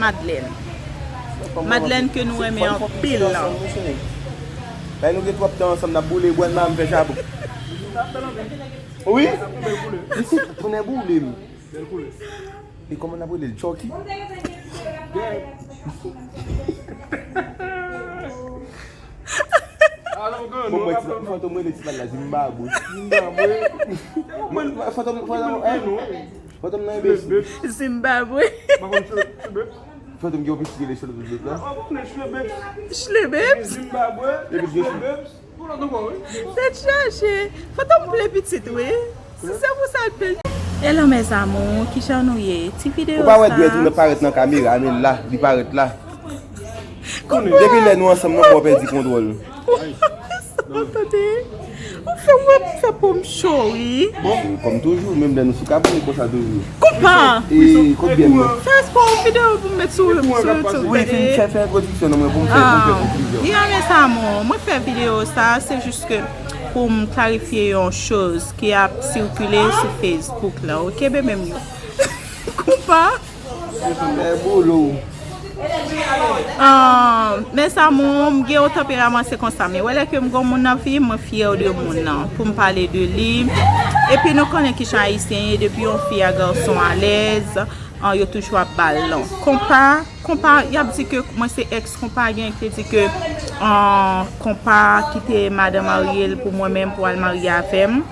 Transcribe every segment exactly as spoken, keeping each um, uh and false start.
Madlèn. Madlèn ke nou renmen anpil lan. Bay nou gen twòp tan ansanm, n ap boule bwè, m fè chabon. Wi. Li se tonnè boule m. E kòman n ap rele l? Chucky? Bon, mwen, ti, fantom rele ti pal la Zimbabwe. Fantom, fantom, eh? Fantom nan enbesil. Zimbabwe. Fantom gen yon pitit rele Chlebebs la. Chlebebs? Epi gen Tèt chaje. Fantom vle pitit, wi. Si se pou sa l pè. Hello mes amours, kijan nou ye? Ti videyo sa. Ou pa wè dwèt ou nan parèt nan kamera, men la, li parèt la. Depi lè nou ansanm, non, mwen pèdi kontwòl. Ou tande? Ou fè mwen fè po m cho, wi. Bon, kòm toujou, menm lè nou sou kabrit konsa toujou. Konpa! E kot byè m nan? Fè espò yon videyo pou m met sou, sou YouTube. Wi, fin fè, fè entwodiksyon nan mwen pou m fè, pou m fè konklizyon. Di a mes amours, mwen fè videyo sa, se jis ke pou m klarifye yon choz ki ap sikile sou Facebook la, oke, bebe m yo? Konpa! Mè bolo. Ah, mes amours, m gen yon tanperaman, se konsa. Men wè, lè ke m gon moun nan vi m, mwen fyè de moun nan. Pou m pale de li. Epi nou konnen kijan ayisyen ye, depi yon fi a gason alèz, ah, yo toujou ap ba l non. Konpa, konpa, y ap di ke mwen se ex konpa, gen ki te di ke, ah, konpa kite madanm marye l pou mwen menm, pou al marye avè m.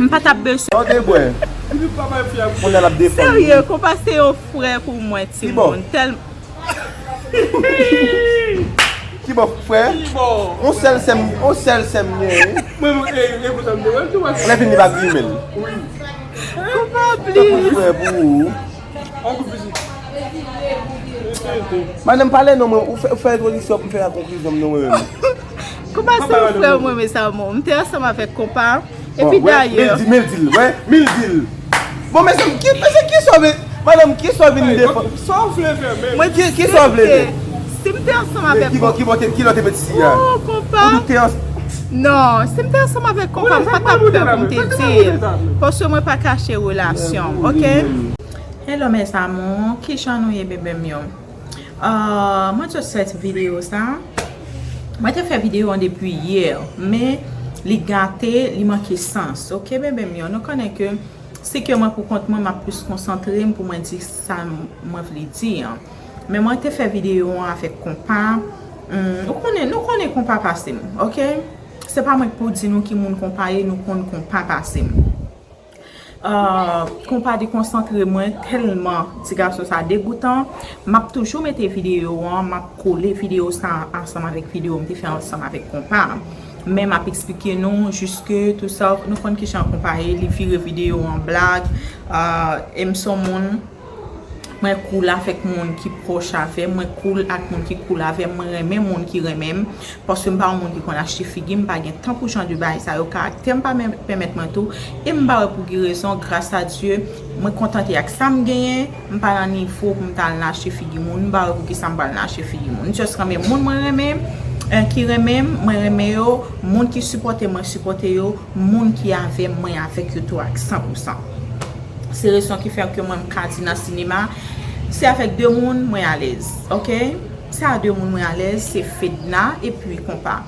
M pa t ap bezwen. Tande bwè. Moun nan ap defann. Serye, konpa se yon frè pou mwen, timoun. Tèl- Ki bò, frè? On sèl sè m, on sèl sè m gen, wi. Lè vin li pa grimen l. Konpa, please. Tankou frè pou ou. Madanm, pale non mwen, ou fè, ou fè entwodiksyon pou m fè la konklizyon m non mwen menm. Konpa se yon frè mwen, mes amours. M te ansanm avèk konpa. Epi dayè. Mil di, mil di l, wè, mil di l. Bon, mesye, ki, mesye, ki sa w vle, madanm, ki sa w vin defann? Sa w vle fè, men. Mwen di, ki sa w vle fè? Si m te ansanm avèk konpa. Ki bò, ki bò, ki lò te met si a? Oh, konpa. Ou te ans- Non, si m te ansanm avèk konpa, m pa t ap pè pou m te di l. Paske mwen pa kache relasyon, oke? Hello mes amours, kijan nou ye, bebe m yo? Ah, mwen just fè ti videyo sa. Mwen te fè videyo an depi yè, men li gate, li manke sans. Oke, bebe m yo, nou konnen ke si ke mwen pou kont mwen, m ap plis konsantre m pou mwen di sa m, mwen vle di an. Men mwen te fè videyo an avèk konpa. Hmm, ou konnen, nou konnen konpa pase m, oke? Se pa mwen k pou di nou ki moun konpa ye, nou konn konpa pase m. Ah, konpa dekonsantre mwen tèlman, ti gason sa degoutan. M ap toujou mete videyo an, m ap kole videyo sa ansanm avèk videyo m te fè ansanm avèk konpa. Men m ap eksplike nou jiske tou sa, nou konn kijan konpa ye, li vire videyo an blag. Ah, e m se yon moun, mwen cool avèk moun ki pwòch avè m, mwen cool ak moun ki cool avè m, mwen renmen moun ki renmen m. Paske m pa yon moun ki konn achte figi, m pa gen tan pou jan de bagay sa yo, karaktè m pa men- pèmèt mwen tou, e m pa wè pou ki rezon, gras a Dye, mwen kontante ak sa m genyen, m pa nan nivo pou m ta al nan achte figi moun, m pa wè pou ki sa m pral nan achte figi moun. M just renmen moun mwen renmen, eh, ki renmen m, mwen renmen yo, moun ki sipòte m, mwen sipòte yo, moun ki avè m, mwen avèk yo tou ak san pou san. Se rezon ki fè ke mwen m ka di nan sinema, se avèk de moun mwen alèz, oke? Se a de moun mwen alèz, se Fedna epi konpa.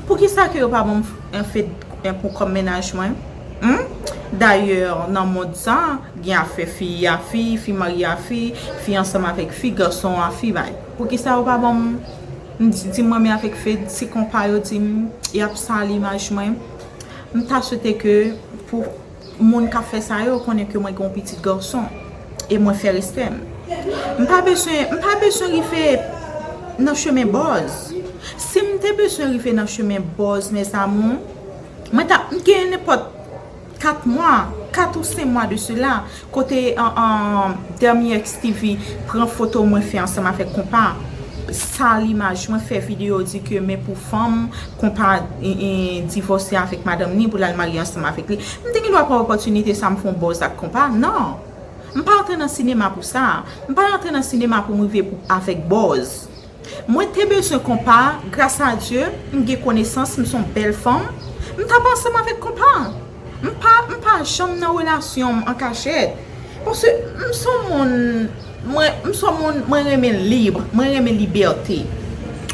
Poukisa ke yo pa ban m f- en fed en pou kòm mennaj mwen? Hmm? Dayè, nan mond sa, gen afè fi a fi, fi marye a fi, fi ansanm avèk fi, gason a fi, bay. Poukisa yo pa ban m, m di, di m renmen avèk Fed, si konpa yo di m, y ap sal imaj mwen? M ta swete ke pou moun k ap fè sa yo konnen ke mwen gen yon pitit gason e mwen fè respè m. M pa bezwen, m pa bezwen rive nan chemen bòz. Si m te bezwen rive nan chemen bòz, mes amours, mwen t ap, m gen nenpòt kat mwa, kat ou senk mwa de sela, kote, an, an, Dermy'X TV pran foto mwen fè ansanm avèk konpa, sal imaj mwen, fè videyo di ke men pou fanm, konpa, e, e, divòse avèk madanm ni pou l al marye ansanm avèk li. M te gen dwa pran opòtinite sa m fè yon bòz ak konpa? Non. M pa antre nan sinema pou sa. M pa antre nan sinema pou m rive pou, avèk bòz. Mwen te bezwen konpa, gras a Dye, m gen konesans, m se yon bèl fanm. M t ap ansanm avèk konpa. M pa, m pa janm nan relasyon m an kachèt. Paske m se yon moun, Mwen, m se yon moun, mwen renmen lib, mwen renmen libète.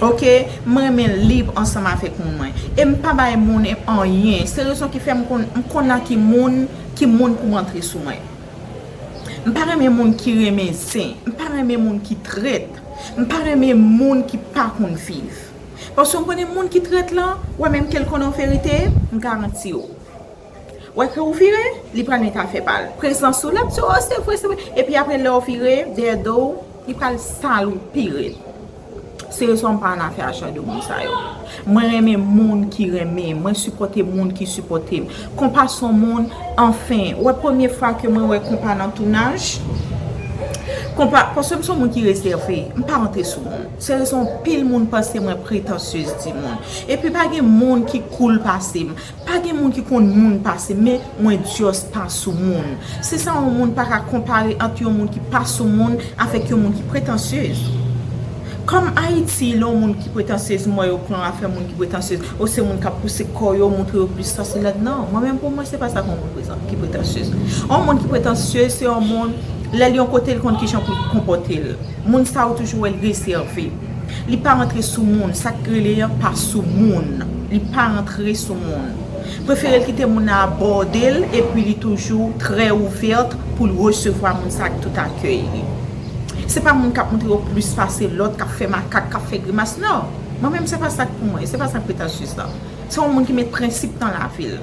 Oke? Mwen renmen lib ansanm avèk moun mwen. E m pa bay moun anyen. Se rezon ki fè m konn, m konn nan ki moun, ki moun pou m antre sou mwen. M pa renmen moun ki renmen zen. M pa renmen moun ki trèt. M pa renmen moun ki pa konn viv. Paske m konnen moun ki trèt lan, wè menm ke l konnen yon verite, m garanti w. Wè ke ou vire, li pral met afè pa l. Prezans ou, l ap di, "O, se vre, se vre." Epi apre, lè w vire, dèyè do w, li pral sal ou pi rèd. Se rezon m pa nan afè a jan de moun sa yo. Mwen renmen moun ki renmen m, mwen sipòte moun ki sipòte m. Konpa se yon moun, anfen, wè premye fwa ke mwen wè Konpa nan tounaj, Konpa, paske m se yon moun ki rezève, m pa rantre sou moun. Se rezon anpil moun panse mwen pretansyez di moun. Epi pa gen moun ki cool pase m. Pa gen moun ki konn moun pase m, men mwen just pa sou moun. Se sa yon moun pa ka konpare ant yon moun ki pa sou moun avèk yon moun ki pretansyez. Kòm Ayiti, lè yon moun ki pretansyez, m wè yo pran afè moun ki pretansyez, o se moun k ap pouse kò yo, montre yo plis sa, se lèd. Non, mwen menm pou mwen, se pa sa k yon moun pretan-, ki pretansyez. Yon moun ki pretansyez, se yon moun, lè l yon kote, l konn kijan pou l konpòte l. Moun sa ou toujou wè l rezève. Li pa rantre sou moun, sa k rele an pa sou moun. Li pa rantre sou moun. Prefere l kite moun nan abòde l, epi li toujou trè ouvèt pou l resevwa moun sa ak tout akèy li. Se pa moun k ap montre yo plis pase lòt, k ap fè makak, k ap fè grimas, non. Mwen menm, se pa sa k pou mwen, se pa sa k pretansyez la. Se yon moun ki met prensip nan lavi l.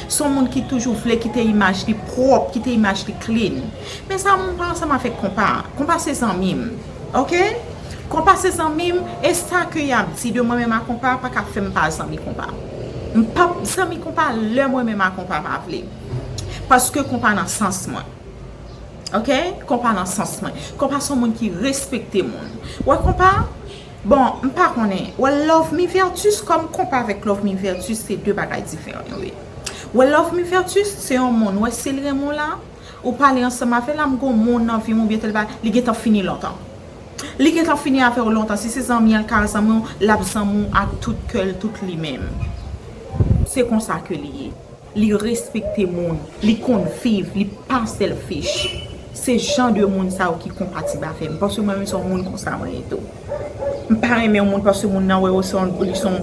Se yon moun ki toujou vle kite imaj li pwòp, kite imaj li clean. Men sa, m pa ansanm avèk Konpa. Konpa se zanmi m. Oke? Konpa se zanmi m, e sa ke y ap di de mwen menm a Konpa pa ka fè m pa zanmi Konpa. M p ap zanmi Konpa lè mwen menm a Konpa pa vle. Paske Konpa nan sans mwen. Oke? Konpa nan sans mwen. Konpa se yon moun ki respekte moun. Wè Konpa? Bon, m pa konnen. Wè Love Me Vertus, kòm Konpa avèk Love Me Vertus, se de bagay diferan yo ye. Wè Love Me Vertus, se yon moun, wè si l renmen w la, ou pale ansanm avè l, m gon moun nan vi m oubyen tèl bagay, li gentan fini lontan. Li gentan fini avè w lontan. Si se zanmi an, l ka zanmi w, l ap zanmi w ak tout kè l, tout li menm. Se konsa ke li ye. Li respekte moun, li konn viv, li pa selfish. Se jan de moun sa yo ki konpatib avè m, paske mwen menm se yon moun konsa mwen ye tou. M pa renmen yon moun paske moun nan wè yo se yon, li se yon,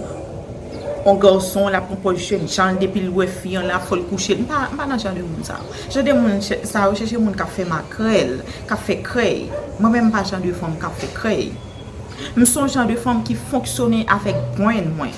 yon gason, l ap pran pòz jènjan, depi l wè fi an la, fò l kouche l. M pa, m pa nan jan de moun sa yo. Jan de moun sa yo chèche moun k ap fè makrèl, k ap fè krèy. Mwen menm m pa jan de fanm k ap fè krèy. M se yon jan de fanm ki fonksyone avèk brain mwen.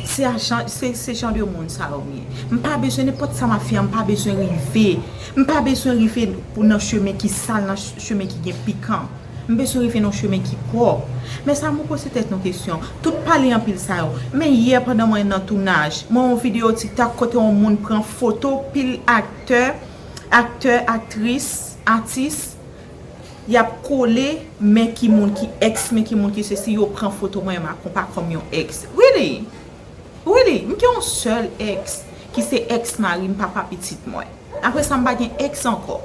Se a jan, se, se jan de moun sa yo m ye. M pa bezwen nenpòt sa m ap fè a, m pa bezwen rive. M pa bezwen rive pou nan chemen ki sal, nan ch-, chemen ki gen pikan. M bezwen rive nan chemen ki pwòp. Men sa, mwen poze tèt nou kesyon. Tout pale anpil sa yo. Men yè pandan mwen nan tounaj, mwen yon videyo TikTok kote yon moun pran foto pil aktè, aktè, aktris, atis, y ap kole, men ki moun ki ex, men ki moun ki sesi, yo pran foto mwen menm ak Konpa kòm yon ex. Really? Really? M gen yon sèl ex, ki se ex mari m, papa pitit mwen. Apre sa, m pa gen ex ankò.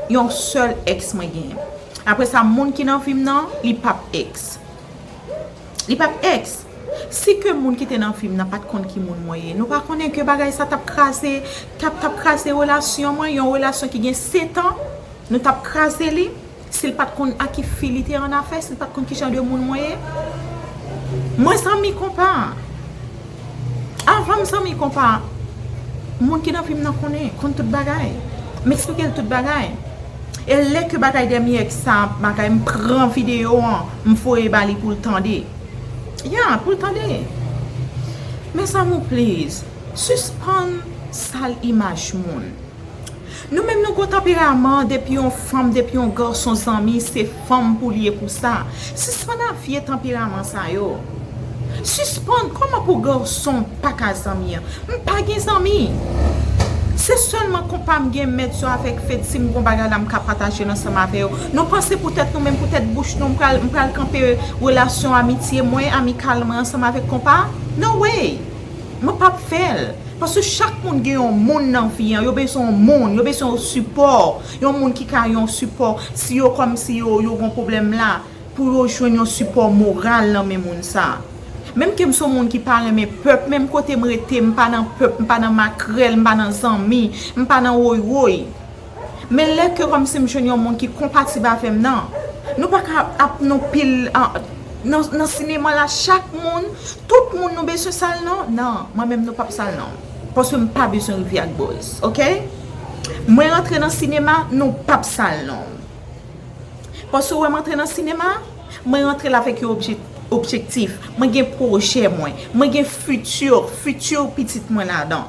Yon sèl ex mwen genyen. Apre sa, moun ki nan vi m nan, li p ap ex. Li p ap ex. Si ke moun ki te nan vi m nan pa t konn ki moun mwen ye, nou pa konnen ke bagay sa t ap kraze, t ap, t ap kraze relasyon mwen, yon relasyon ki gen sèt an, nou t ap kraze li, si l pa t konn ak ki fi li te annafè, si l pa t konn ki jan de moun mwen ye. Mwen zanmi Konpa. Avan m zanmi Konpa, moun ki nan vi m nan konnen, konn tout bagay. M eksplike l tout bagay. E lè ke bagay dènye ex sa, bagay, m pran videyo an, m voye ba li pou l tande. Ya, pou l tande. Mes amours, please, sispann sal imaj moun. Nou menm nou gon tanperaman, depi yon fanm, depi yon gason zanmi, se fanm pou l ye pou sa. Sispann ak vye tanperaman sa yo. Sispann, kòman pou gason pa ka zanmi an? M pa gen zanmi. Se sèlman Konpa m gen, Mèt yo avèk Feti, m gon bagay la m ka pataje l ansanm avè yo. Nou panse poutèt nou menm, poutèt bouch nou, m pral, m pral kanpe relasyon amitye mwen, amikal mwen ansanm avèk Konpa? No way! Mwen p ap fè l. Paske chak moun gen yon moun nan vi an, yo bezwen yon moun, yo bezwen yon sipò, yon moun ki ka yon sipò, si yo kòmsi yo, yo gon pwoblèm la, pou yo jwenn yon sipò moral nan men moun sa. Menm ke m se yon moun ki pa renmen pèp, menm kote m rete, m pa nan pèp, m pa nan makrèl, m pa nan zanmi, m pa nan woy woy. Men lè ke kòmsi m jwenn yon moun ki konpatib avè m nan, nou pa ka ap nan pil nan, nan sinema la, chak moun, tout moun nou bezwen sal non. Nan, mwen menm nou p ap sal non. Paske m pa bezwen rive ak buzz, oke? Mwen rantre nan sinema, nou p ap sal non. Paske ou wè m antre nan sinema, mwen rantre la avèk yon objektif. Mwen gen pwojè mwen. Mwen gen fiti, fiti pitit mwen ladan.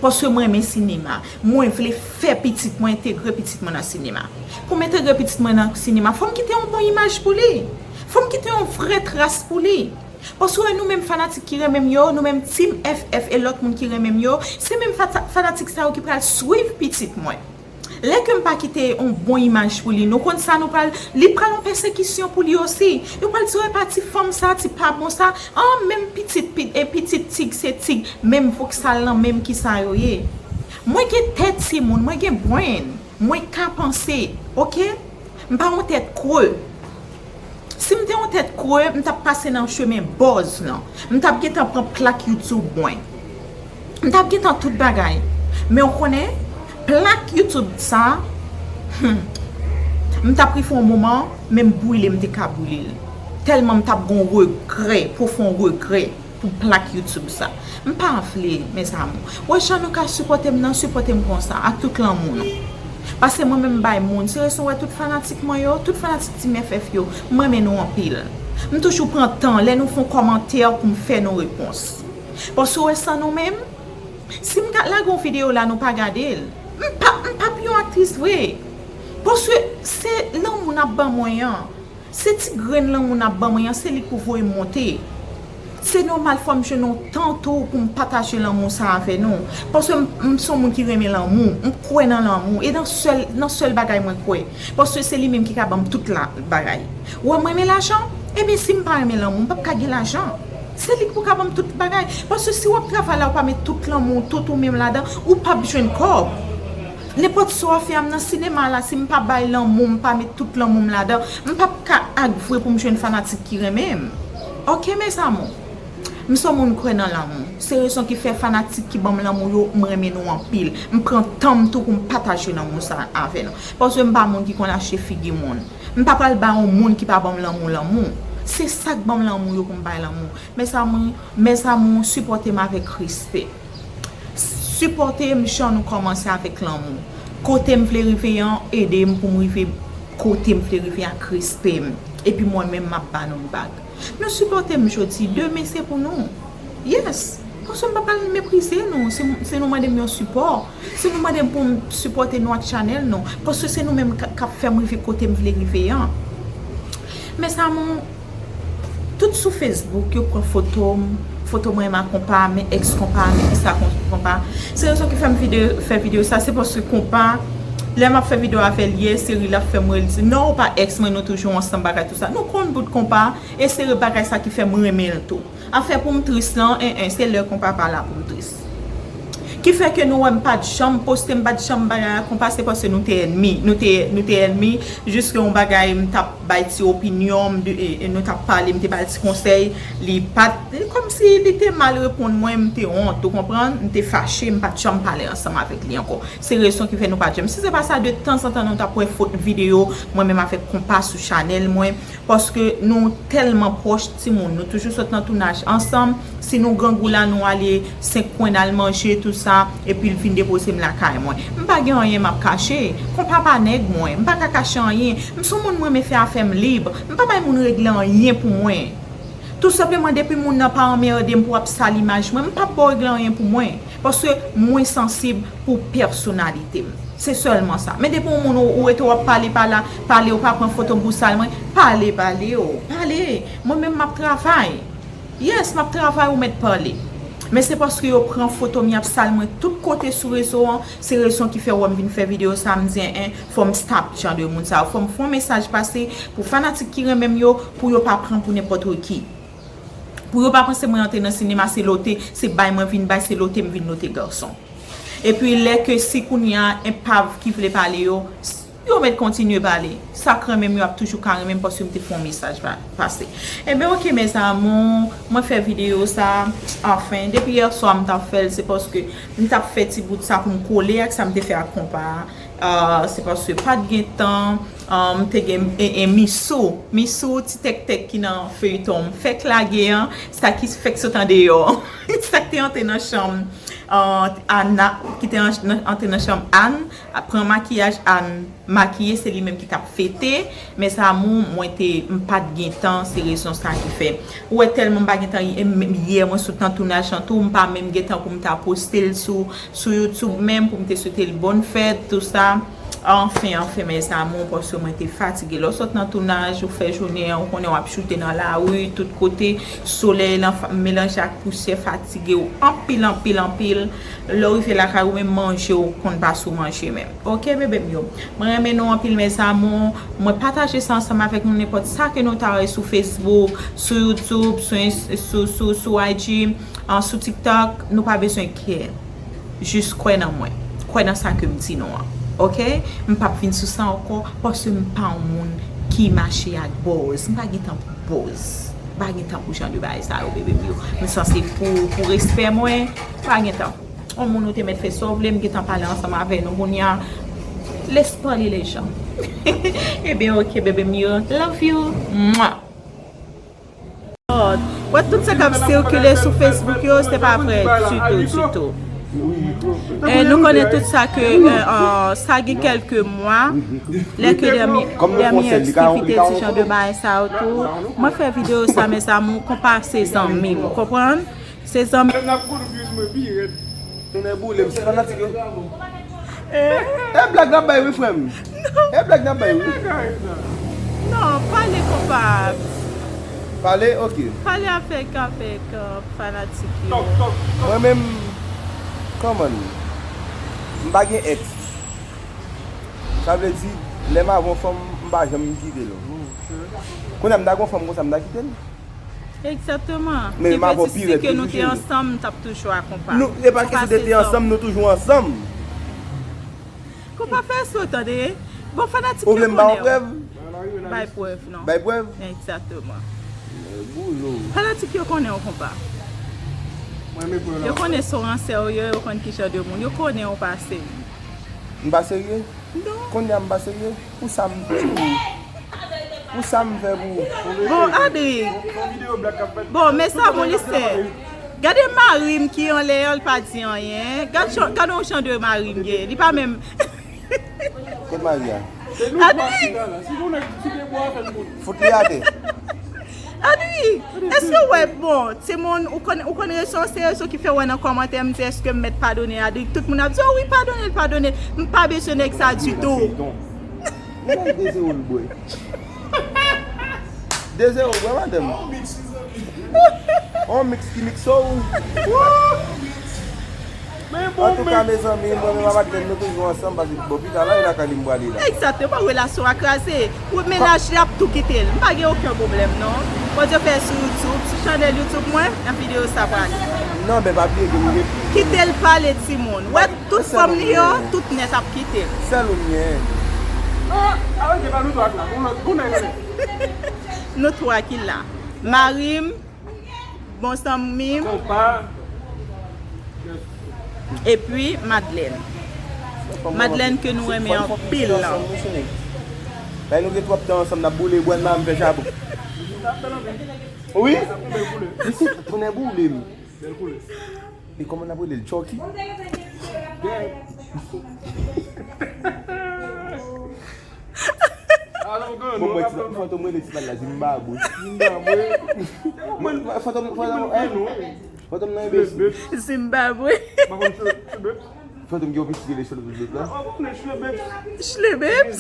Paske mwen renmen sinema. Mwen vle fè pitit mwen, entegre pitit mwen nan sinema. Pou m entegre pitit mwen nan sinema, fò m kite yon bon imaj pou li. Fò m kite yon vrè tras pou li. Paske nou menm fanatik ki renmen m yo, nou menm Team F F e lòt moun ki renmen m yo, se menm fanatik sa yo ki pral swiv pitit mwen. Lè ke m pa kite yon bon imaj pou li, nou konn sa nou pral, li pral yon pèsekisyon pou li osi. Yo pral di, wè pa ti fanm sa, ti pa bon sa. An, menm pitit, e pitit tig se tig, menm voksal lan, menm ki sa yo ye. Mwen gen tèt timoun, mwen gen brain, mwen ka panse, oke? M pa yon tèt kre. Si m te yon tèt kre, m t ap pase nan chemen buzz lan. M t ap gentan pran plak YouTube mwen. M t ap gentan tout bagay. Men w konnen, plak YouTube sa, hmm, m t ap rive yon moman, menm brile m te ka brile l. Tèlman m t ap gen regrè, pwofon regrè pou plak YouTube sa. M pa vle, mes amours. Wè jan nou ka sipòte m nan, sipòte m konsa, ak tout lanmou nou. Paske mwen menm m bay moun, se rezon wè tout fanatik mwen yo, tout fanatik Team F F yo, m renmen nou anpil. M toujou pran tan, lè nou fè yon kòmantè pou m fè nou repons. Paske wè san nou menm, si m ka lage yon videyo la, nou pa gade l, m pa, m p ap yon aktris vre. Paske se lanmou n ap ban mwen an. Se ti grenn lanmou n ap ban mwen an, se li k pou voye m monte. Se nòmal fò m jwenn yon tan tou pou m pataje lanmou sa avè nou. Paske m, m se yon moun ki renmen lanmou, m kwè nan lanmou. E nan sèl, nan sèl bagay mwen kwè. Paske se li menm ki ka ban m tout la, bagay. Ou wè m renmen lajan? Ebyen si m pa renmen lanmou, m p ap ka gen lajan. Se li k pou ka ban m tout bagay. Paske si w ap travay la, ou pa met tout lanmou, tout ou menm ladan, ou p ap jwenn kòb. Nenpòt sa w ap fè a, m nan sinema la, si m pa bay lanmou, m pa met tout lanmou m ladan, m p ap ka ak vre pou m jwenn fanatik ki renmen m. Oke, mes amours? M se yon moun kwè nan lanmou. Se rezon ki fè fanatik ki ban m lanmou yo, m renmen nou anpil. M pran tan m tou pou m pataje lanmou sa avè nou. Paske m pa moun ki konn achte figi moun. M pa pral ba yon moun ki pa ban m lanmou, lanmou. Se sa k ban m lanmou yo pou m bay lanmou. Mes amours, mes amours, sipòte m avèk respè. Sipòte m jan nou kòmanse avèk lanmou. Kote m vle rive an, ede m pou m rive kote m vle rive ak respè m. Epi mwen menm m ap ba nou bag. Nou sipòte m jodi, demen se pou nou. Yes. Paske m pa pral meprize nou. Si, si nou mande m yon sipò, si nou mande m pou m sipòte nou ak chanèl nou, paske se nou menm k, k ap fè m rive kote m vle rive an. Mes amours, tout sou Facebook, yo pran foto m, foto mwen ak konpa, men ex konpa, men kisa konpa. Se rezon ki fè m vide, fè videyo sa, se paske konpa, lè m ap fè videyo avè l yè, se ri l ap fè m ri, l di, non, ou pa ex mwen, nou toujou ansanm, bagay tou sa. Nou konn bout konpa, e se bagay sa ki fè m renmen l tou. Afè pou m tris lan, en, en, se lè konpa pa la pou m tris. Ki fè ke nou wè m pa t janm poste, m pa t janm bagay ak konpa, se paske nou te ènmi. Nou te, nou te ènmi, jiske yon bagay m t ap bay ti opinyon m, e, e nou t ap pale, m te ba l ti konsèy, li pa t, kòmsi li te mal reponn mwen, m te wont, ou konprann? M te fache, m pa t janm pale ansanm avèk li ankò. Se rezon ki fè nou pa t janm. Si se pa sa, de tanzantan nou t ap wè fot videyo mwen menm avèk konpa sou chanèl mwen. Paske nou tèlman pwòch timoun, nou toujou sot nan tounaj ansanm. Si nou grangou la, nou ale senk kwen n al manje, tou sa, epi l vin depoze m lakay mwen. M pa gen anyen m ap kache. Konpa pa nèg mwen, m pa ka kache anyen. M se yon moun m renmen fè afè m lib. M pa bay moun regle anyen pou mwen. Tou senpleman, depi moun nan pa anmède m pou ap sal imaj mwen, m p ap ba w regle anyen pou mwen. Paske mwen sansib pou pèsonalite m. Se sèlman sa. Men depi yon moun ou, ou rete w ap pale, pale, pale, ou pa pran foto m pou sal mwen, pale, pale, o, pale. Mwen menm m ap travay. Yes, m ap travay, ou mèt pale. Men se paske yo pran foto m, y ap sal mwen tout kote sou rezo an, se rezon ki fè w wè m vin fè videyo sa, m di, en, en, fò m stop jan de moun sa yo. Fò m fè yon mesaj pase pou fanatik ki renmen m yo, pou yo pa pran pou nenpòt ki. Pou yo pa panse mwen antre nan sinema, se lote, se bay mwen vin bay, se lote m vin lote gason. Epi lè ke si kounye a enpav ki vle pale yo, s, yo mèt kontinye pale. Sa k renmen m yo ap toujou ka renmen m paske m te fè yon mesaj pa, pase. Enben, oke, mes amours, mwen fè videyo sa, anfen, depi yè swa m t ap fè l, se paske m t ap fè ti bout sa pou m kole ak sa m te fè ak konpa a. Ah, se paske pa t gen tan, ah, m te gen e, e Misou. Misou, ti tèktèk ki nan feyton m fèk lage an, sa ki fèk sot andeyò. Sa k te antre nan chanm, ah, Ana, ki te an-, nan, antre nan chanm Ann, pran makiyaj Ann, makiye, se li menm ki t ap fete. Mes amours, mwen te, m pa t gen tan, se rezon sa ki fè. Ou wè tèlman m pa gen tan, yè mwen sot nan tounaj lan tou, m pa menm gen tan pou m ta poste l sou, sou YouTube menm, pou m te swete l bòn fèt, tou sa. Anfen, anfen, mes amours, paske mwen te fatige. Lè w sot nan tounaj, ou fè jounen an, ou konnen w ap choute nan lari, tout kote, solèy lan fa-, melanje ak pousyè, fatige w anpil, anpil, anpil. Lè w rive lakay ou menm, manje, ou konn pa sou manje menm. Ok, bebe m yo. Mwen renmen nou anpil, mes amours. Mwen pataje sa ansanm avèk nou, nenpòt sa ke nou ta wè sou Facebook, sou YouTube, sou Ins-, sou, sou, sou I G, ah, sou TikTok, nou pa bezwen kè. Jis kwè nan mwen. Kwè nan sa ke m di nou an. Ok? M p ap vin sou sa ankò, paske m pa yon moun ki mache ak buzz. M pa gen tan pou buzz. M pa gen tan pou jan de bagay sa yo, bebe m yo. M sanse pou, pou respè mwen, m pa gen tan. Yon moun ou te mèt fè sa w vle, m gentan pale ansanm avè nou kounye a. Laisse parler les gens. Ebyen, ok, bebe m yo. Love you. Mwah. Wè, tout sa k ap sikile sou Facebook yo, se pa vrè ditou, ditou. E nou konnen tout sa ke, eh, ah, sa gen kèlke mwa, lè ke dènye, dènye ex ki kite ti jan de bagay sa yo tou. Mwen fè videyo sa, mes amours, konpa se zanmi m, ou konprann? Se zanmi. Lè n ap konnen virus mwen pi rèd. Tonnè boule m, se fanatik yo. E blag n ap bay wi, frè m. E blag n ap bay wi. Non, pale konpa. Pale, ok. Pale avèk, avèk, euh, fanatik yo. Mwen menm, kòman? M pa gen ex. Sa vle di, lè m avè yon fanm, m pa janm kite l. Kounye a m ta gen yon fanm konsa, m ta kite l. Egzakteman. Men m avè w pi rèd toujou, cheri. Ki vle di, si ke nou te ansanm, m t ap toujou akonpaye. Nou, e pa kesyon de te ansanm, nou toujou ansanm. Konpa fè sou tande. Bon, fanatik yo konnen. Ou vle m ba w prèv? Bay prèv, non. Bay prèv? Egzakteman. Fanatik yo konnen w, konpa. Yo konnen se w an serye, yo konn ki jan de moun. Yo konnen w pa serye. M pa serye? Non. Kounye a m pa serye? Pou sa m fè pou ou? Pou sa m fè pou ou? Bon, Adri. Bon, men sa bon, li se. Gade mari m ki anlè an, li pa di anyen. Gad jan, gade yon jan de mari m gen. Li pa menm. Kot mari a? Adri. Fout li atè. Adri, èske w wè, bon, timoun, ou konn, ou konn rezon, se rezon ki fè w wè nan kòmantè m di èske m mèt padone Adri. Tout moun ap di, "O wi, padone l, padone l." M pa bezwen nèg sa ditou. Li bay de zewo l bwè. De zewo bwè, madanm. On mix ki mikse w. Antouka, mezanmi, mwen menm ak Madlèn, nou toujou ansanm, paske, bon, pita la, e lakay li m prale la. Egzakteman, relasyon an kraze. Ou, mennaj li ap tou kite l. M pa gen okenn pwoblèm, non. Bondye fè sou YouTube, sou chanèl YouTube mwen, nan videyo sa prale. Non, men pa bliye ke nou gen. Kite l pale, timoun. Wè, tout fanm li yo, tout nèt ap kite l. Sèl ou m gen. Ah, arete pa nou twa k la. Bon, bon, bon, bon. Nou twa ki la. Mari m, bon zanmi m. Konpa. Epi Madlèn. Madlèn ke nou renmen anpil. Bay nou gen twòp tan ansanm, n ap boule bwè, m fè chabon. Wi. Misye tonnè boule m. E kòman n ap rele l? Chucky? Bon, mwen, ti fantom rele ti pal la Zimbabwe. Zimbabwe. Fantom, fantom, eh? Fantom nan e bes. Zimbabwe. Fantom gen yon pitit rele Chlebebs la. Chlebebs?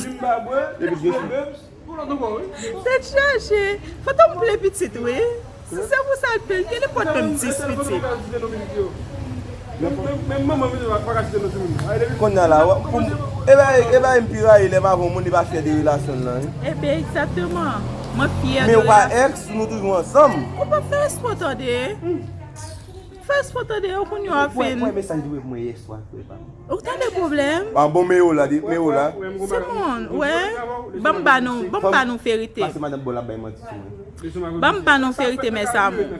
Epi gen Tèt chaje. Fantom vle pitit, wi. Si se pou sa l vle, gen nenpòt menm dis pitit. Kounye a la, pou m, e bay, e bay m pi rayi lè m avè yon moun li pa fyè de relasyon l lan, wi. Ebyen, egzakteman. Mwen fyè de relasyon. Men w pa ex, nou toujou ansanm. Ou pa fè espò tande. Fè espò tande yo kounye a w ap fin. Mwen mesaj li voye pou mwen yè swa, frè pa m. Ou tande pwoblèm? Ah bon, men yo la, men yo la. Simon, wè. Ban m ba nou, ban m ba nou verite. Pase madanm bò la bay manti sou mwen. Ban m ba nou verite, mes amours.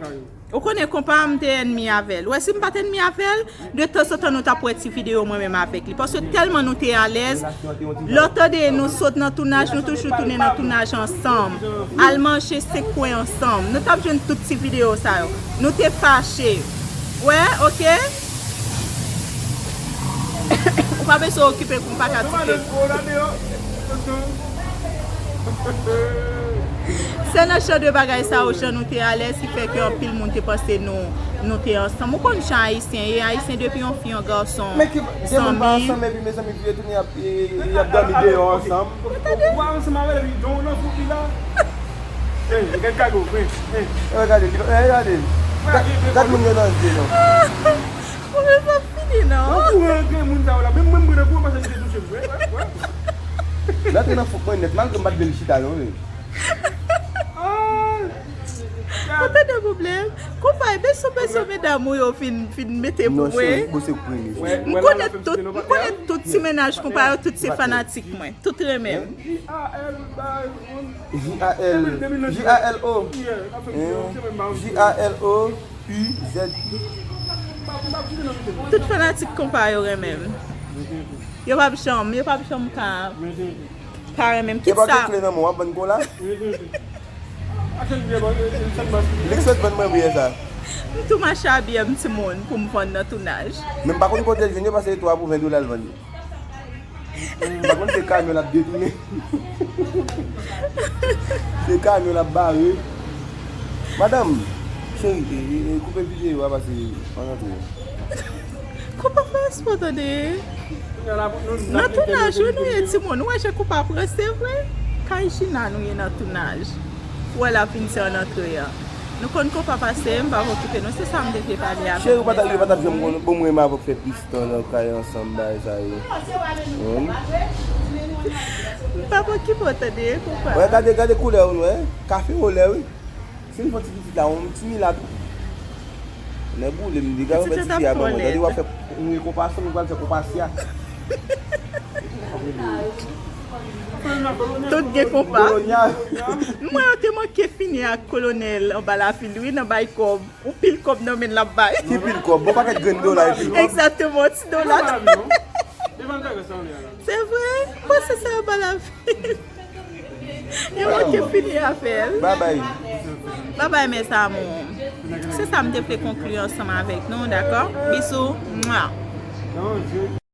Ou konnen konpa m te ènmi avè l. Wè, si m pa t ènmi avè l, de tanzantan nou t ap wè ti videyo mwen menm avèk li. Paske tèlman nou te alèz, lè w tande nou sot nan tounaj, nou toujou tounen nan tounaj ansanm. Al manje senk kwen ansanm. Nou t ap jwenn tout ti videyo sa yo. Nou te fache. Wè, oke? Ou pa bezwen okipe konpa ka kite. Se nan jan de bagay sa yo, jan nou te alèz, ki fè ke anpil moun te panse nou, nou te ansanm. Ou konn jan Ayisyen ye, Ayisyen depi yon fi, yon gason, men ki, de moun pa ansanm, epi mezanmi, fi yo tounen ap, y ap dòmi deyò ansanm. Ou pa ansanm avè l, epi don nan fout li la. Hey, gad kago, hey, hey. Hey, gade, hey, gade. Gad, gad moun yo nan zye, non. Ou menm pa fini, non. Ou kouran antre moun sa yo la. Menm mwen, mwen nan kouran, paske li te touche m. Wè, wè, wè. L antre nan fout mwen nèt, malgre m pa t vle l chita, non, men. Ah. Ou tande pwoblèm? Konpa, e beso, beso, medam ou yo fin, fin mete pou mwen. Non, cheri, bon, se premye. M konnen tout, m konnen tout ti mennaj konpa yo, tout se fanatik mwen. Tout renmen m. J A L, J A L O. J A L O, U Z. Tout fanatik konpa yo renmen m. Yo p ap janm, yo p ap janm ka, ka renmen m. Kit sa. Kle nan men w ap vann kola? Li k sot vann mwen biyè sa. M tou mache a biyè m timoun pou m vann nan tounaj. Men m pa konn kote l jwenn yo, paske se twa pou ven dola l vann yo. M pa konn se kamyon l ap detounen. Se kamyon l ap bare. Madanm, cheri, e, e, e, koupe videyo a pase an antre. Konpa fè espò tande. Nan tounaj wi nou ye timoun. Ou wè jan konpa prese vre? Kay China nou ye nan tounaj. Ou wè l ap vin se an antre a. Nou konn konpa pase, m pa okipe nou. Se sa m te vle pale avè w. Cheri, ou pa t ap, ou pa t ap janm konn, bon, mwen renmen avè w fè piston nan kay ansanm, bagay sa yo. Hmm? M pa okipe w tande, konpa. Wè, gade, gade koulè w, nou wè. Kafe olè, wi. Si n fè ti pitit la, yon ti milat, wi. Nèg boule m di, gade yon bèl ti fi a ban mwen. Tande w ap fè yon konpa, nou pral fè konpa sya. Tout gen konpa. Kolonya. M wè yo te manke fini ak kolonèl anba lavil, wi, nan bay kòb. Yon pil kòb nan men l ap bay. Ki pil kòb? Bon pakèt grenn dola, yon pil kòb. Egzakteman, ti dola. Se vre? Bon, se sa yo ba la vi. Yo manke fini avè l. Babay. Babay, mes amours. Se sa m te vle konkli ansanm avèk nou, dakò? Bisou. Mwa.